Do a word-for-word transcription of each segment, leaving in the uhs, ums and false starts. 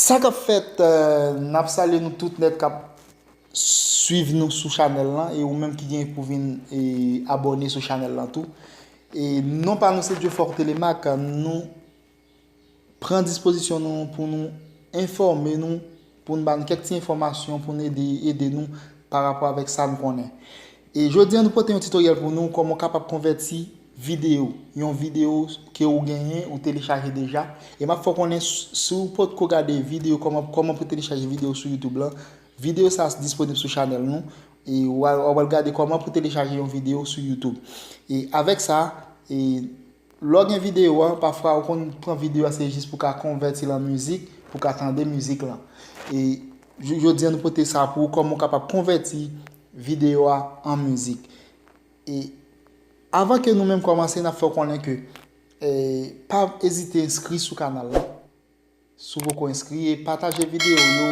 Sa k ap fèt, eh, n ap salye nou tout nèt k ap swiv nou sou chanèl lan, e ou menm ki gen pou vin, e, abòne sou chanèl lan tou. E non pa nou se Dieufort Telemaque, nou pran dispozisyon nou pou nou enfòme nou, pou n ba nou kèk ti enfòmasyon, pou n ede, ede nou pa rapò avèk sa n konnen. E jodi a, nou pote yon titoryèl pou nou, kòman w kapab konvèti videyo, yon videyo ke ou genyen, ou telechaje deja. E m ap fè w konnen, s-, si w potko gade videyo, kòman, kòman pou telechaje videyo sou YouTube lan, videyo sa a disponib sou chanèl nou. E w a, w a pral gade kòman pou telechaje yon videyo sou YouTube. E avèk sa, e lè w gen videyo a, pafwa ou konn pran videyo a, se jis pou ka konvèti l an mizik, pou ka tande mizik lan. E j-, jodi a, nou pote sa pou ou, kòman w kapab konvèti videyo a an mizik. E avan ke nou menm kòmanse, n ap fè w konnen ke, eh, pa ezite enskri sou kanal lan. Si w poko enskri, e pataje videyo yo.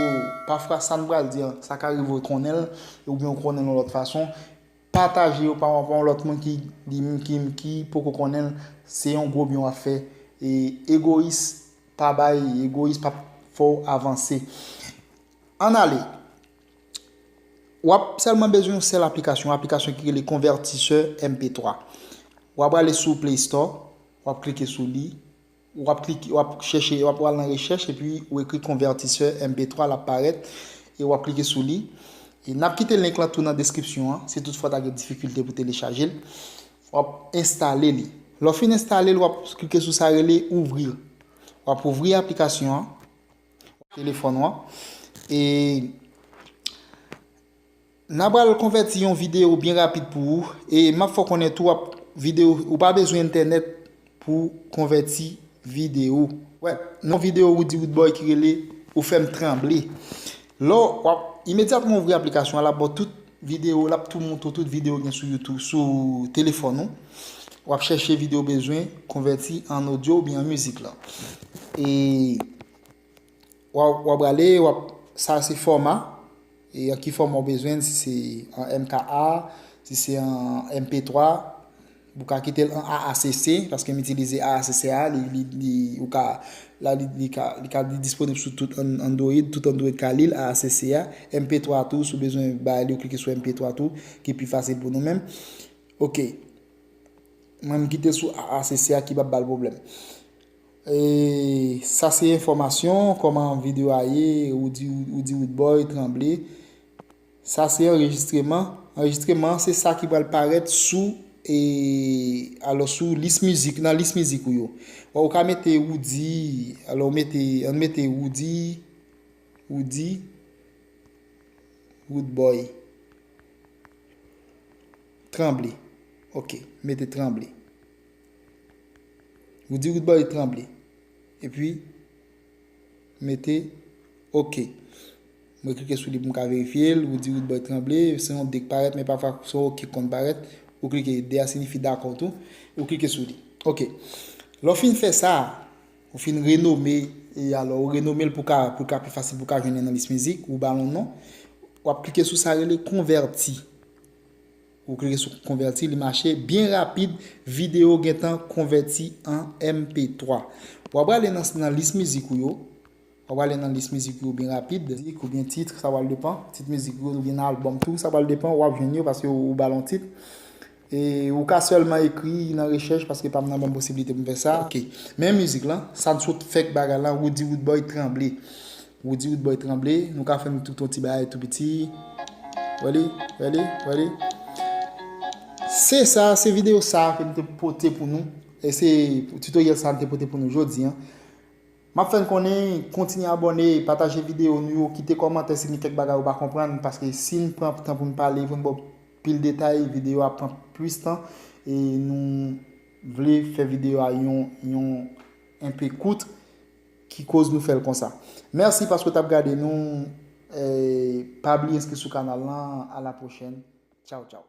Pafwa, sa n pral di an, sa ka rive w konnen l, oubyen w konnen l yon lòt fason. Pataje yo pa, pa yon lòt moun ki, ki, ki, ki poko konnen l. Se yon gwo byen w ap fè. E egoyis pa bay, egoyis p ap fè w avanse. Ann ale. W ap sèlman bezwen yon sèl aplikasyon, aplikasyon ki rele Convertisseur M P twa. W ap ale sou Play Store, w ap klike sou li, w ap klike, w ap chèche, w ap al nan rechèch, epi w ekri Convertisseur M P twa, l ap parèt, e w ap klike sou li. E n ap kite link lan tou nan deskripsyon an, si toutfwa w ta gen difikilte pou telechaje l. W ap enstale li. Lè w fin enstale l, w ap klike sou sa rele Ouvrir. W ap ouvri aplikasyon an. Telefòn ou an. E n a pral konvèti yon videyo byen rapid pou ou. E m ap fè w konnen tou, w ap videyo, ou pa bezwen entènèt pou konvèti videyo. Wè, nan videyo Roody Roodboy ki rele Ou fè m tranble. Lè w ap imedyatman ouvri aplikasyon an, l ap ba w tout videyo, l ap tou montre w tout videyo gen sou YouTube, sou telefòn ou. W ap chèche videyo w bezwen konvèti an odyo oubyen an mizik lan. E W ap, w ap prale, w ap, sa se fòma. E an ki fòma w bezwen, si se an M K A, si se an M P twa, ou ka kite l an A A C C, paske m itilize A A C C a, li, li, li, ou ka, la, li, li ka, li ka, li disponib sou tout an-, Android, tout Android ka li l, A A C C a. M P twa tou, si w bezwen bay li, ou klike sou M P twa tou, ki pi fasil pou nou menm. Ok. Mwen, m kite sou A A C C a ki p ap ba l pwoblèm. E sa se enfòmasyon, kòman videyo a ye, Roody, Roody Roodboy, Tranble. Sa se anrejistreman. Anrejistreman an se sa ki pral parèt sou, e, alò, sou lis mizik, nan lis mizik ou yo. Ou ka mete Roody, alò, ou mete, ann mete Roody, Roody, Roodboy. Tranble. Ok, mete Tranble. Roody Roodboy Tranble. Epi, mete ok. Mwen klike sou li pou m ka verifye l. Roody Roodboy Tranble, se yon de k parèt, men pafwa se yon ok ki konn parèt. Ou klike, de a siyifi dakò tou. Ou klike sou li. Ok. Lè w fin fè sa, ou fin renome, e alò, ou renome l pou ka, pou ka pi fasil, pou ka jwenn nan lis mizik, ou ba l yon non. W ap klike sou sa rele konvèti. Ou klike sou konvèti, li mache byen rapid, videyo gentan konvèti an M P twa. W ap prale nan, nan lis mizik ou yo. W ap prale nan lis mizik ou yo byen rapid. Mizik oubyen tit, sa pral depan. Tit mizik ou yo oubyen nan albòm tou, sa pral depan. W ap jwenn yo paske ou, ou ba l yon tit. E ou ka sèlman ekri nan rechèch paske pa m nan ban m posiblite pou m fè sa. Ok. Men mizik lan, sa n sot fèk bagay lan, Roody Roodboy Tranble. Roody Roodboy Tranble, nou ka fè n tout yon ti bagay tou piti. Wè li, wè li, wè li. Se sa, se videyo sa ke m te pote pou nou. E se titoryèl sa m te pote pou nou jodi a. M ap fè n konnen, kontinye abòne, pataje videyo nou yo, kite kòmantè si gen kèk bagay ou pa konprann, paske si n pran tan pou n pale, pou n ba w pil detay, videyo a pran plis tan, e nou vle fè videyo a yon, yon enpe kout, ki koz nou fè l konsa. Mèsi paske w t ap gade nou, e pa bliye enskri sou kanal lan, a la pwochèn, tchaw tchaw.